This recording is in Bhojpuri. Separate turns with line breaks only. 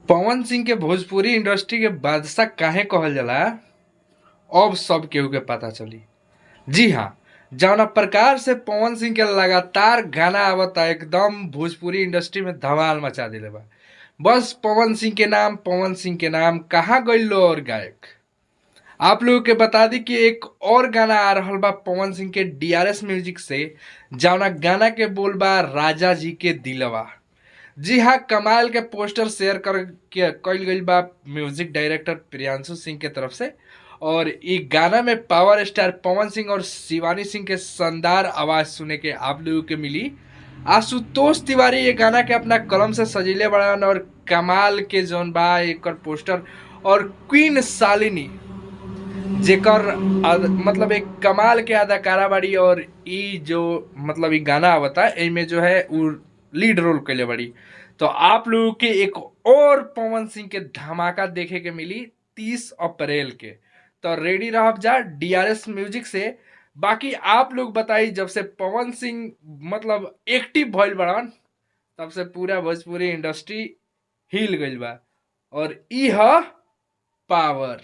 पवन सिंह के भोजपुरी इंडस्ट्री के बादशाह काहे कहल जाला, अब सब केहू के पता चली। जी हाँ, जौना प्रकार से पवन सिंह के लगातार गाना आवता, एकदम भोजपुरी इंडस्ट्री में धमाल मचा देले बा। बस पवन सिंह के नाम, पवन सिंह के नाम। कहाँ गइल लो और गायक? आप लोगों के बता दी कि एक और गाना आ रहल बा पवन सिंह के डीआरएस म्यूजिक से, जौना गाना के बोल बा राजा जी के दिलवा। जी हाँ, कमाल के पोस्टर शेयर कर के कइल गइल बा म्यूजिक डायरेक्टर प्रियांशु सिंह के तरफ से और इ गाना में पावर स्टार पवन सिंह और शिवानी सिंह के शानदार आवाज सुने के आप लोगों के मिली। आशुतोष तिवारी ये गाना के अपना कलम से सजीले बड़न और कमाल के जौन बा एकर पोस्टर और क्वीन शालिनी जेकर मतलब एक कमाल के अदाकारा बाड़ी और इ जो मतलब इ गाना आवता एमे जो है उ लीड रोल कइले बाड़ी। तो आप लोगों के एक और पवन सिंह के धमाका देखे के मिली 30 अप्रैल के। तो रेडी रहब जा डीआरएस म्यूजिक से। बाकी आप लोग बताई, जब से पवन सिंह मतलब एक्टिव भइल बड़न तब से पूरा भोजपुरी इंडस्ट्री हिल गइल बा और इ ह पावर।